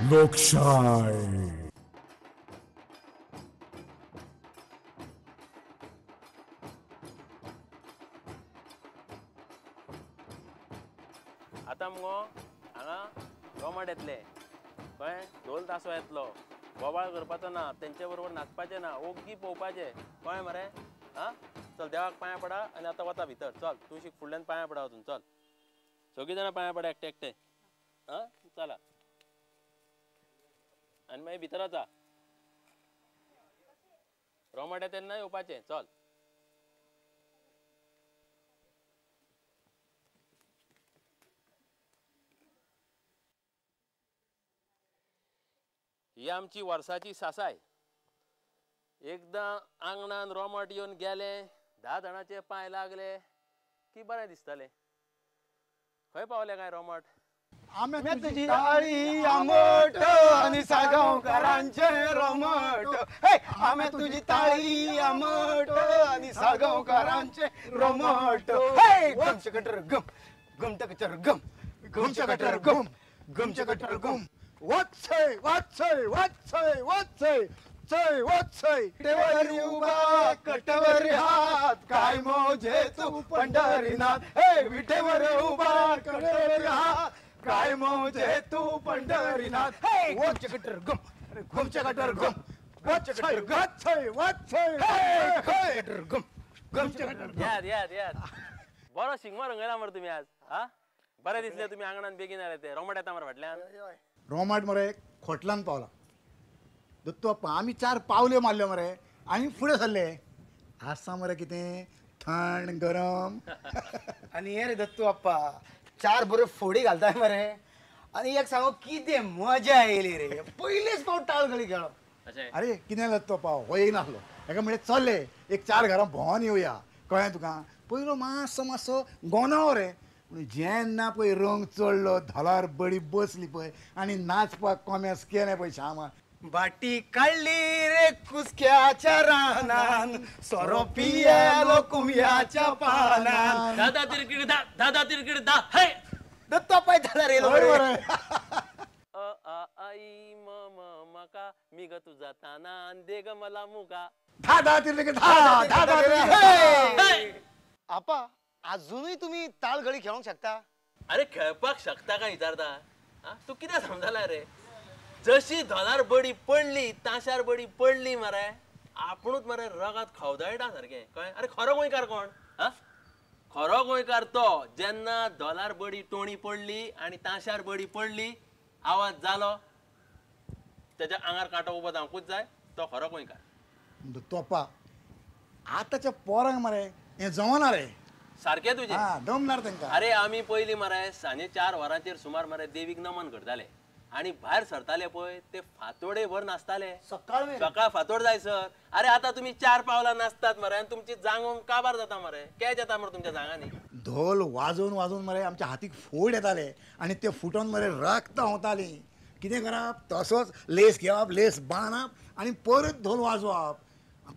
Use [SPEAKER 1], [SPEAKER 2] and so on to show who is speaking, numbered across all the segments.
[SPEAKER 1] लोकशाय.
[SPEAKER 2] आतां मुगो हांगा रोमट येतले, कळ्ळें? ढोल तासो येतलो, बोवाळ करपाचो ना, तेंचे बरोबर नाचपाचें ना, ओग्गी पळोवपाचें, कळ्ळें मरे? आं, चल देवाक पांयां पडा आनी आतां वता भितर. चल तुळशीक फुडल्यान पांयां पडा वचून. चल सगळीं जाणां पांयां पडा एकटे एकटे. आं, चला आनी मागीर भितर वचा. रोमट येता तेन्ना येवपाचें. चल ही आमची वर्साची सासाय. एकदां आंगणान रोमट येवन गेले, 10 जाणांचे पांय लागले की बरें दिसतालें. खंय पावले काय रोमट?
[SPEAKER 3] आम्या तुजी ताळी आंबट आनी साळगांवकारांचें रोमट. आम्या तुजी ताळी आंबट आनी साळगांवकारांचें रोमट. गमचे कटर गम गमटे कटर गम गमचे कटर गम गमचे कटर गम.
[SPEAKER 1] वाचय वाचय वाचय वाचय चय वाचय.
[SPEAKER 3] कटेवर उभा कटेवर हात, काय मोजे तू पंढरीनाथ. हे विटेवर उभा कटेवर हात, काय मोजे तू पंढरीनाथ. हे गमचे कटर गम गमचे कटर गम गमचे कटर
[SPEAKER 1] वाचय वाचय
[SPEAKER 3] कटर गम गमचे कटर.
[SPEAKER 2] याद याद याद. बरो शिगमो रंगयला मरे तुमी आज. हा, बरें दिसले तुमी आंगणान बेगीन आयले ते. रोमट येता मरे फाटल्यान.
[SPEAKER 1] रोमट मरे खोटलान पावला. दत्तू आप्पा आमी 4 पावल्यो मारल्यो मरे आनी फुडें सरले. आसा मरे कितें थंड गरम.
[SPEAKER 3] आनी हे रे दत्तू आप्पा 4 बऱ्यो फोडी घालताय मरे. आनी एक सांगू कितें मजा येयली रे, पयलेच फावट ताळगळी खेळप.
[SPEAKER 1] अरे कितें दत्तू आप्पा हो येयनासलो, हेका म्हणलें चल्ले एक 4 घरां भोंवन येवया. कळ्ळें तुका? पयलो मातसो मातसो गोनाव रे, पूण जेन्ना पळय रंग चडलो, धोलार बडी बसली पळय आनी नाचपाक कोमेस केलें पळय श्यामा.
[SPEAKER 3] बाटी काडली रे कुसक्याच्या रानान, सोरो पियेलो कुमयाच्या पानान.
[SPEAKER 2] दादा तिरकिड दा दादा तिरकिड दा. हे
[SPEAKER 3] दत्तू आप्पा धालार येयलो.
[SPEAKER 2] अ आ आई म म मका मी ग तुझा तानान दे ग मला मुका.
[SPEAKER 1] दादा तिरकिड दा दादा तिरकिड.
[SPEAKER 3] आपा अजूनय तुम्ही ताळगळी खेळोंक शकता?
[SPEAKER 2] अरे खेळपाक शकता काय विचारता? तूं कितें समजला रे? जशी धोलार बडी पडली, ताशार बडी पडली मरे, आपुणूच मरे रगात खवदळटा सारकें. कळ्ळें? अरे खरो गोंयकार कोण? हा, खरो गोंयकार तो जेन्ना धोलार बडी टोणी पडली आनी ताशार बडी पडली, आवाज जालो, तेच्या आंगार कांटो उबो जावंकूच जाय, तो खरो गोंयकार.
[SPEAKER 1] दत्तू आप्पा आतांच्या पोरांक मरे हें जमना रे
[SPEAKER 2] सारकें तुजें.
[SPEAKER 1] दमणार तेंकां.
[SPEAKER 2] अरे आमी पयलीं मरे सांजे 4 वरांचेर सुमार मरे देवीक नमन करताले आनी भायर सरताले पळय ते फांतोडे भर नाचताले. सकाळ फांतोड जाय सर. अरे आतां तुमी 4 पावलां नाचतात मरे आनी तुमची जांगोंक काबार जाता मरे, कॅच येता मरे तुमच्या जांगांनी.
[SPEAKER 1] धोल वाजोवन वाजोवन मरे आमच्या हातीक फोड येताले आनी ते फुटोन मरे रक्त वताली. कितें करप, तसोच लेस घेवप, लेस बांदप आनी परत धोल वाजोवप.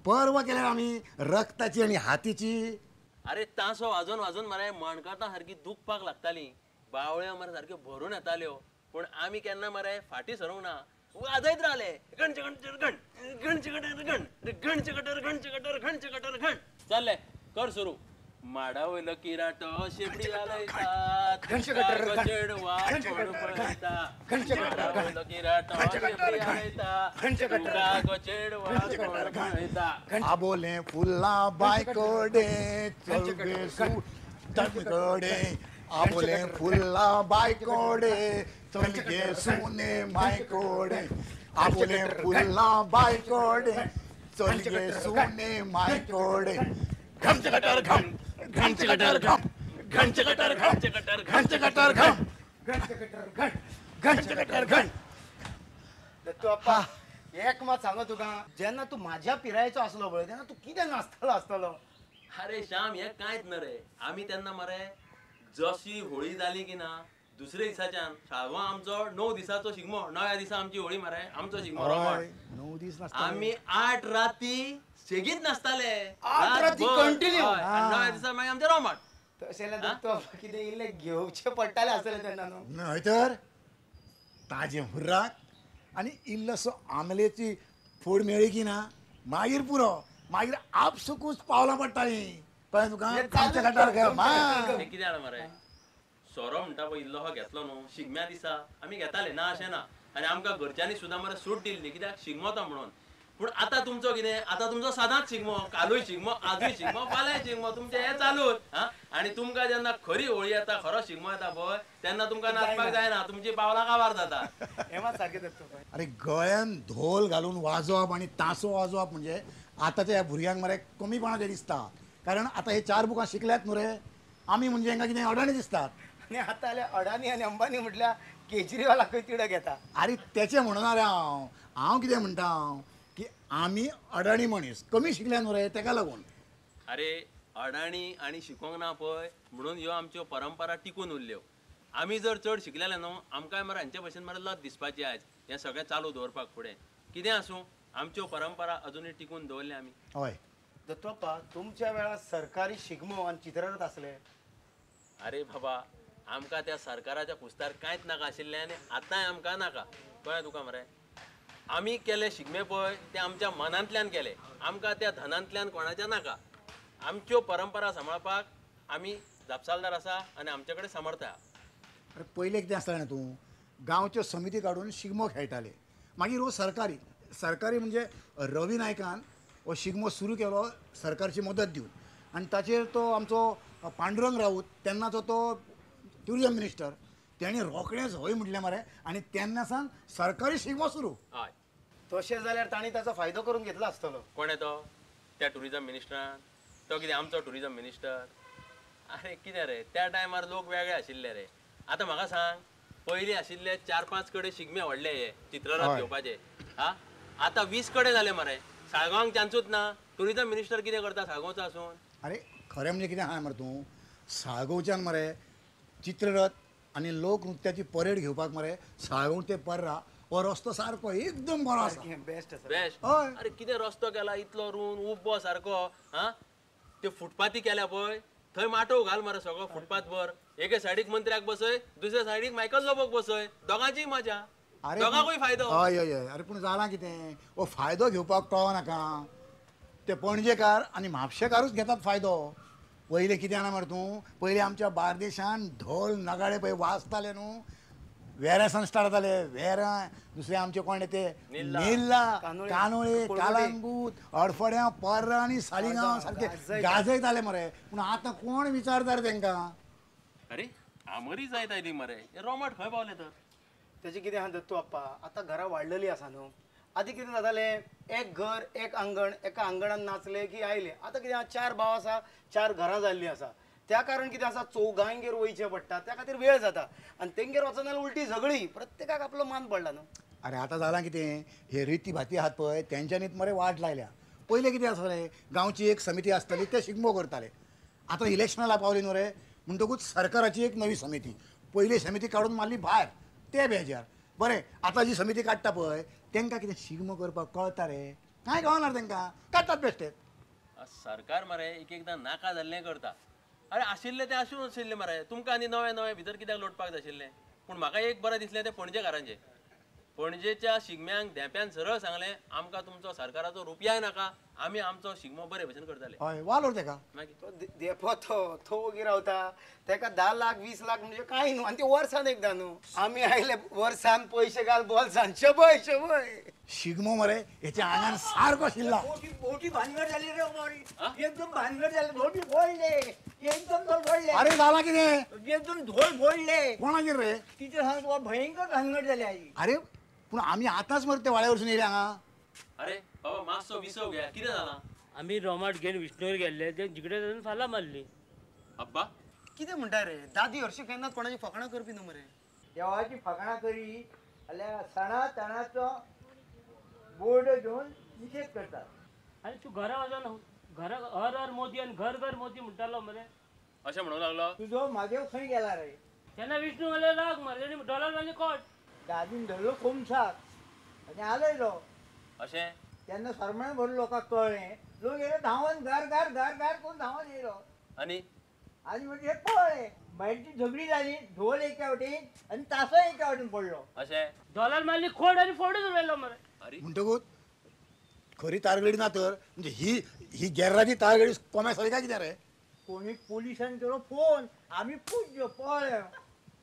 [SPEAKER 1] परवा केल्यार आमी रक्ताची आनी हातीची.
[SPEAKER 2] अरे तासो वाजोवन वाजोवन मरे मणकातां सारकी दुखपाक लागताली, बावळ्यो मरे सारक्यो भरून येताल्यो. पूण आमी केन्ना मरे फाटीं सरूंक ना, वाजयत रावले. गणचे गणचे गण गणचे गटर गण गणचे गटर गणचे गटर गणचे गटर गण. चल्ले कर सुरू. माडा वयलो किराटो शेपडी घालयतात, चेडवा पळयता. माडा वयलो किराटो शेपडी घालयता, चेडवा पळयता.
[SPEAKER 1] आबोलें फुलां बायकडे चलगे सुकडे, आबोलें फुलां बायकडे चलगे सुने मायकडे, आबोलें फुलां बायकडे चलगे सुने मायकडे. घमचे कटर घम घमचे कटर घम घमचे कटर घम घमचे कटर घम
[SPEAKER 3] घमचे कटर घम घमचे कटर घम. दत्तू आप्पा एक मात सांगो तुका, जेन्ना तूं म्हाज्या पिरायेचो आसलो पळय तेन्ना तूं कितें नाचतालो आसतलो.
[SPEAKER 2] अरे श्याम हें कांयच न रे. आमी तेन्ना मरे जशी होळी जाली की ना दुसरे दिसाच्यान साळगांव आमचो 9 दिसाचो शिगमो, 9व्या दिसा आमची होळी मरे, आमचो शिगमो रोमट.
[SPEAKER 1] 9 दीस
[SPEAKER 2] आमी 8 राती सेगीत नाचताले,
[SPEAKER 3] 8 राती कंटिन्यू.
[SPEAKER 2] 9व्या दिसा मागीर आमचें रोमट.
[SPEAKER 3] तशें जाल्यार कितें इल्लें घेवचें पडटालें आसतलें तेन्ना न्हू.
[SPEAKER 1] न्हय तर ताजें हुर्राक आनी इल्लोसो आमलेची फोड मेळ्ळी की ना मागीर पुरो, मागीर आपसुकूच पावलां पडटालीं. कळ्ळें तुका? आमच्या गटार
[SPEAKER 2] कितें जाणा मरे, सोरो म्हणटा पळय इल्लोसो घेतलो न्हू शिगम्या दिसा आमी घेताले, ना अशें ना. आनी आमकां घरच्यांनी सुद्दां मरे सूट दिल्ली कित्याक शिगमो तो म्हणून. पूण आतां तुमचो कितें, आतां तुमचो सदांच शिगमो, कालूय शिगमो, आजूय शिगमो, फाल्यांय शिगमो, तुमचें हें चालूच. हा, आनी तुमकां जेन्ना खरी होळी येता, खरो शिगमो येता पळय, तेन्ना तुमकां नाचपाक जायना, तुमची पावलां काबार जाता.
[SPEAKER 1] अरे गळ्यान धोल घालून वाजोवप आनी तासो वाजोवप म्हणजे आतांच्या ह्या भुरग्यांक मरे कमीपणाचें दिसता. कारण आतां हे 4 बुकां शिकल्यात न्हू रे आमी, म्हणजे हांकां कितें अडाणी दिसतात.
[SPEAKER 3] आनी आतां जाल्यार अडानी आनी अंबानी म्हटल्यार केजरीवालाकूय तिडक येता.
[SPEAKER 1] अरे तेचें म्हणना रे हांव, हांव कितें म्हणटा हांव की आमी अडाणी मनीस कमी शिकल्या न्हू रे तेका लागून.
[SPEAKER 2] अरे अडाणी आनी शिकोंक ना पळय म्हणून ह्यो आमच्यो परंपरा टिकून उरल्यो. आमी जर चड शिकलेले न्हू आमकांय मरे हांचे भशेन मरे लज दिसपाची आयज हें सगळें चालू दवरपाक फुडें. कितें आसूं, आमच्यो परंपरा अजुनूय टिकून दवरल्या आमी.
[SPEAKER 1] हय
[SPEAKER 3] दत्तप्पा, तुमच्या वेळार सरकारी शिगमो आनी चित्ररथ आसले?
[SPEAKER 2] अरे बाबा, आमकां त्या सरकाराच्या खुस्तार कांयच नाका आशिल्लें आनी आतांय आमकां नाका. कळ्ळें तुका मरे? आमी केले शिगमे पळय ते आमच्या मनांतल्यान केले, आमकां त्या धनांतल्यान कोणाच्या नाका. आमच्यो परंपरा सांबाळपाक आमी जापसालदार आसा आनी आमचे कडेन समर्थ आसा.
[SPEAKER 1] अरे पयलें कितें आसतालें तूं, गांवच्यो समिती काडून शिगमो खेळटाले. मागीर हो सरकारी, सरकारी म्हणजे रवी नायकान हो शिगमो सुरू केलो सरकारची मदत दिवन, आनी ताचेर तो आमचो पांडुरंग राऊत तेन्नाचो तो ट्युरिजम मिनिस्टर, तेणें रोखडेंच हय म्हटलें मरे, आनी तेन्ना सावन सरकारी शिगमो सुरू.
[SPEAKER 2] हय,
[SPEAKER 3] तशें जाल्यार तांणी ताचो फायदो करून घेतला आसतलो.
[SPEAKER 2] कोण तो त्या ट्युरिजम मिनिस्टरान? तो कितें आमचो ट्युरिजम मिनिस्टर? अरे कितें रे, त्या टायमार लोक वेगळे आशिल्ले रे. आतां म्हाका सांग, पयलीं आशिल्ले 4-5 कडेन शिगमे व्हडले हे चित्ररथ घेवपाचे, हा आतां 20 कडेन जाले मरे. साळगांवांक चान्सूच ना. ट्युरिजम मिनिस्टर कितें करता साळगांवचो आसून?
[SPEAKER 1] अरे खरें म्हणजे कितें आहा मरे तूं, साळगांवच्यान मरे चित्ररथ आनी लोकनृत्याची परेड घेवपाक मरे साळगांव ते पर्रा हो रस्तो सारको एकदम बरो आसा.
[SPEAKER 3] बेस्ट आसा,
[SPEAKER 2] बेस्ट. अरे कितें रस्तो केला इतलो रूंद उब्बो सारको. हा, त्यो फुटपाथी केल्या पळय थंय माटोव घाल मरे सगळो फुटपाथ भर. एके सायडीक मंत्र्याक बसय, दुसऱ्या सायडीक मायकल लोबोक बसय, दोगांचीय मजा, दोगांकूय फायदो.
[SPEAKER 1] हय हय हय. अरे पूण जालां कितें, हो फायदो घेवपाक कळो नाका. ते पणजेकार आनी म्हापशेकारूच घेतात फायदो. पयलें कितें जाणा मरे तूं, पयलीं आमच्या बार्देशान ढोल नगाडे पळय वाजताले न्हू, वेऱ्यासान स्टार्ट जाताले. वेऱ्या, दुसरे आमचे कोण ते निल्ला, कानोळे, कालांगूट, अडफड्यां, पर्रा आनी सालिगांव सारके गाजयताले मरे. पूण आतां कोण विचारता रे तेंकां?
[SPEAKER 2] अरे आमरी जायत आयली मरे, रोमट खंय पावले तर?
[SPEAKER 3] तेजें कितें आहा दत्तू आप्पा, आतां घरां वाडलेलीं आसा न्हू. आदी कितें जातालें, एक घर एक आंगण, एका आंगणान नाचले की आयले. आतां कितें आहा, 4 भाव आसा, 4 घरां जाल्लीं आसा. त्या कारण कितें आसा, चौगांगेर वयचें पडटा, त्या खातीर वेळ जाता आनी तेंगेर वचना जाल्यार उलटी झगडी, प्रत्येकाक आपलो मान पडला न्हू.
[SPEAKER 1] अरे आतां जालां कितें, हे रिती भाती आहात पळय तेंच्यांनीच मरे वाट लायल्या. पयलें कितें आसतालें, गांवची एक समिती आसताली, ते शिगमो करताले. आतां इलेक्शनाक पावली न्हू रे, म्हणटकूच सरकाराची एक नवी समिती, पयली समिती काडून मारली भायर, ते बेजार. बरें, आतां जी समिती काडटा पळय तेंकां कितें शिगमो करपाक कळटा रे? कांय कळना तेंकां, काडटात बेश्टे.
[SPEAKER 2] सरकार मरे एक एकदां नाका जाल्लें करता. अरे आशिल्लें तें आसूं आशिल्लें मरे, तुमकां आनी नवें नवें भितर कित्याक लोटपाक जाय आशिल्लें? पूण म्हाका एक बरें दिसलें तें पणजेकारांचें. पणजेच्या शिगम्यांक धेंप्यान सरळ सांगलें, आमकां तुमचो सरकाराचो रुपयाय नाका, आमी आमचो शिगमो बरे भशेन करताले.
[SPEAKER 1] हय, वालोर तेका.
[SPEAKER 2] मागीर
[SPEAKER 3] तो धेंपो तो वोगी रावता, तेका 10 लाख 20 लाख म्हणजे कांय न्हू, आनी ते वर्सान एकदां न्हू. आमी आयले वर्सान पयशे घाल बोल्सान, शबय शबय.
[SPEAKER 1] शिगमो मरे हेच्या आंगान सारको शिल्ला.
[SPEAKER 4] मोठी भानगड जाली रे मोरी, एकदम भानगड जाली, मोठी फोडले, एकदम धोल फोडले.
[SPEAKER 1] अरे जालां कितें?
[SPEAKER 4] एकदम धोल फोडले.
[SPEAKER 1] कोणाचेर रे?
[SPEAKER 4] तिचे सांग तुका, भयंकर भानगड जाली आई.
[SPEAKER 1] अरे पूण आमी आतांच मरे ते वाड्या वरसून येयले हांगा.
[SPEAKER 2] अरे बाबा मातसो विसव घ्या, कितें जालां?
[SPEAKER 5] आमी रोमाट घेवन विष्णूर गेल्ले, ते जिकडे जावन फालां मारली.
[SPEAKER 2] अब्बा
[SPEAKER 3] कितें म्हणटा रे दादी, हरशीं केन्नाच कोणाची फकाणां करपी न्हू मरे.
[SPEAKER 4] देवाची फकाणां करी जाल्यार सणा ताणाचो बोर्ड घेवन निशेध करतात.
[SPEAKER 5] आनी तूं घरा वचोन घरा हर हर मोदी आनी घर घर मोदी म्हणटालो मरे.
[SPEAKER 2] अशें म्हणूंक लागलो?
[SPEAKER 4] तुजो म्हादेव खंय गेला रे?
[SPEAKER 5] तेन्ना विष्णू म्हणल्यार राग मरे, तेणी डॉलर मारली कोट.
[SPEAKER 4] दादीन धरलो खोमसाक आनी आलयलो.
[SPEAKER 2] अशें?
[SPEAKER 4] तेन्ना सरमण भरून लोकांक कळ्ळें, लोक येयले धांवन, घर घर घर घर करून धांवन येयलो.
[SPEAKER 2] आनी
[SPEAKER 4] आनी म्हणजे पळ्ळे मागीर ती झगडी जाली, ढोल एका वटेन आनी तासो एका वटेन पडलो.
[SPEAKER 2] अशें
[SPEAKER 5] ढोलान मारली खोड आनी फोडूच उडयलो मरे.
[SPEAKER 1] म्हणटकूच खरी तारगडी ना तर म्हणजे ही ही गेर्राची तारगडी कोम्या सारी काय कितें रे?
[SPEAKER 4] कोणी पोलिसान केलो फोन, आमी पूज पळ्ळे.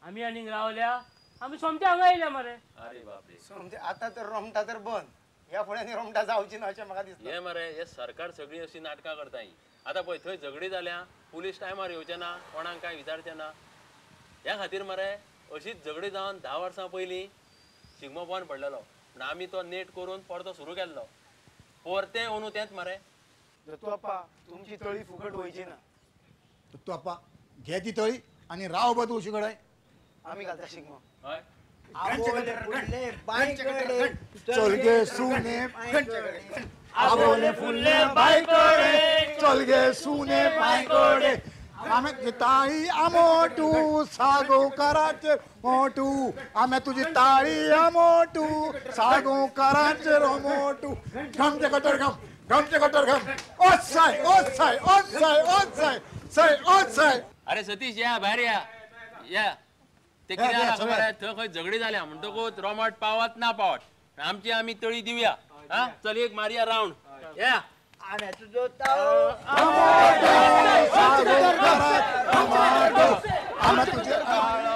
[SPEAKER 5] आमी आनीक रावल्या, आमी सोमते हांगा येयल्या मरे.
[SPEAKER 2] अरे बापरे,
[SPEAKER 3] सोमते आतां तर रोमटा तर बंद, ह्या फुडें रोमटा जावची ना अशें म्हाका दिसता.
[SPEAKER 2] हे मरे हे सरकार सगळी अशी नाटकां करता ही. आतां पळय थंय झगडी जाल्या, पुलीस टायमार येवचे ना, कोणाक कांय विचारचे ना. ह्या खातीर मरे अशीच झगडी जावन 10 वर्सां पयलीं शिगमो बंद पडलेलो, पूण आमी तो नेट करून परतो सुरू केल्लो. परतें अंदू तेंच मरे.
[SPEAKER 3] दत्तू आप्पा तुमची तळी फुकट वयची ना.
[SPEAKER 1] दत्तू आप्पा घे ती तळी आनी राव बा तूं कडेन,
[SPEAKER 3] आमी घालता शिगमो.
[SPEAKER 2] हय.
[SPEAKER 1] चल गे सुने आबोले फुलले बायकडे, चल गे सुने बायकडे, आमे तुजी ताळी आमोटू सागोकाराचे मोटू, आमे तुजी ताळी आमोटू सागोकाराचे रोमोटू, घमचे कटर घम घमचे कटर घम, ओ साय ओ साय ओ साय ओ साय साय ओ साय.
[SPEAKER 2] अरे सतीश या भायर या या. ते कितें जालां थंय खंय झगडी जाल्या म्हणटकूच रोमट पावत ना पावत आमची आमी तळी दिवया. हा चल एक मारया रावंड या.
[SPEAKER 4] आम्या तुजो ताळो
[SPEAKER 2] आम्या तुजो ताळो.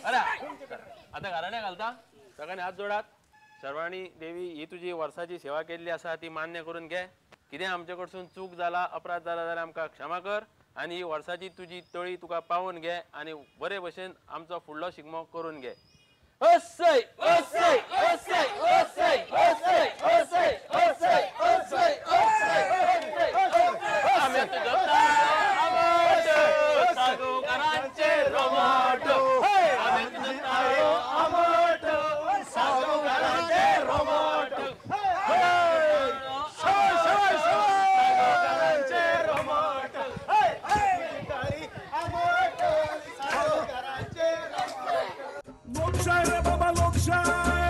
[SPEAKER 2] अरे आतां घराणे घालता, सगळ्यांनी हात जोडात. सर्वाणी देवी ही तुजी वर्साची सेवा केल्ली आसा ती मान्य करून घे. कितें आमचे कडसून चूक जाला अपराध जाला जाल्यार आमकां क्षमा कर आनी ही वर्साची तुजी तळी तुका पावोवन घे आनी बरे भशेन आमचो फुडलो शिगमो करून घे. असय असय असय असय असय असय असय असय असय. आम्या तुजो ताळो सागोकारांचे रोमट, आम्या तुजो ताळो आमट सागोकारांचे रोमट, सागोकारांचे रोमट.
[SPEAKER 6] लोकशाय रे बाबा लोकशाय,